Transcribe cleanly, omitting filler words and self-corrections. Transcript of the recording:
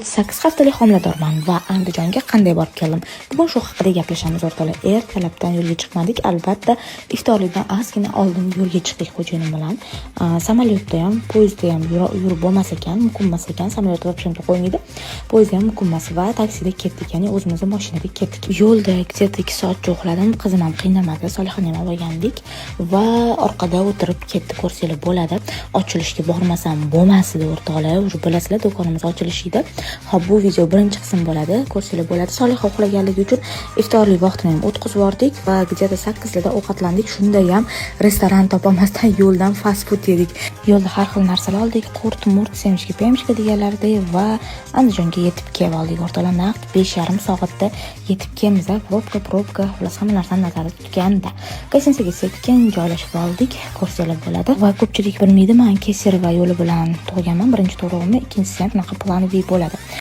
8 haftalik homiladorman va Andijonga qanday borib keldim? Bugun shu haqida gaplashamiz, o'rtoqlar. Ertalabdan yo'lga chiqmadik. Albatta, iftorlikdan ozgina oldin yo'lga chiqdik xo'jayinim bilan. Samolyotda ham, poyezdda ham yurib bo'lmas ekan, mumkin emas ekan. Samolyotda вообще qo'ymaydi. Poyezdda ham mumkin emas va taksida ketdik, ya'ni o'zimizni mashinada ketdik. Yo'lda где-то 2 soatcha uxladim. Qizim ham qiynamadi. Solihani ham olib olgandik va orqada o'tirib ketdi, ko'rsanglar bo'ladi. Ochilishga bormasam bo'lmas edi, o'rtoqlar. Уже bilasizlar, do'konimiz ochilishi edi. Xo'p, bu video birinchi qism bo'ladi, ko'rsanglar bo'ladi. Soliha uxlaganligi uchun iftorlik vaqtini ham o'tkazib yubordik va где-то 8larda ovqatlandik. Shunda ham restoran topolmasdan yo'ldan fast food yedik. Yo'lda har xil narsalar oldik, qurt, murt, семечка, пемечка deganlaridek va Andijonga yetib kelib oldik. O'rtoqlar, naqd 5,5 soatda yetib kelamiz. Пробка, пробка, xullas, hamma narsani nazarda tutganda. Гостиница ga sekin joylashib oldik, ko'rsanglar bo'ladi. Va ko'pchilik bilmaydi, man кесарево yo'li bilan tug'ilganman. Birinchi tug'rug'imni, ikkinchisi ham shunaqa плановый bo'ladi.